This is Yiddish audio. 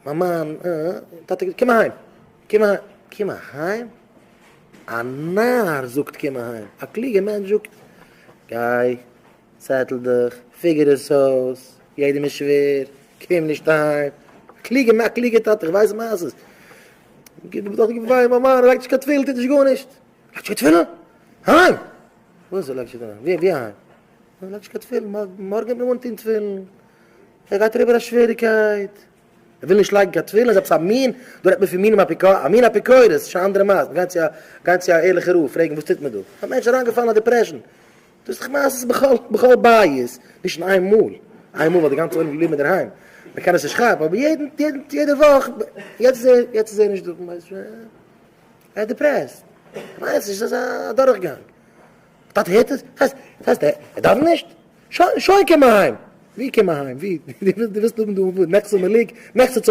מיין מאן, טאטע, קום אהיים, קום אהיים, קום אהיים? א נאר זאגט קום אהיים, א קלוגער מענטש זאגט גיי, settle דיך, figure עס אויס, יעדעם איז שווער, קום נישט אהיים, א קלוגער, א קלוגער טאטע, איך ווייס מעשות, מיין מאן לייגט נישט קיין תפילין, טוט נישט גארנישט, לייגט נישט קיין תפילין? אהיים! וואס לייגט נישט קיין תפילין? ווי אהיים? לייגט נישט קיין תפילין, מארגן וועט מען אנטון תפילין, ער גייט אריבער א שוועריקייט. ער וויל נישט לייגן קיין תפילין, איז עפעס א מין, דא רעדט מען פון מינים אפיקורס, א מין אפיקורס, שוין אנדערע מעשה, מ'גייט צו א, גיין צו א ערליכע רב פרעגן וואס טוט מען דא, א מענטש איז אריינגעפאלן אין א depression, דאס איז דאך מעשות בכל, בכל בית, נישט אין איין מאל, איין מאל ווייל די גאנצע עולם איז געבליבן אינדערהיים, מען קען עס נישט כאפן, אבער יעדן, יעדן, יעדע וואך, יעצט איז ער, יעצט איז ער נישט דא, ער איז depressed, כ'ווייס נישט, ס'איז אזא דורכגאנג. טאטע הערט עס, ס'הייסט, ס'הייסט ער דאווענט נישט? שוין, שוין קום אהיים! ווי קום אהיים? ווי? דו ווילסט האבן דא נכסי מלוג? נכסי צאן.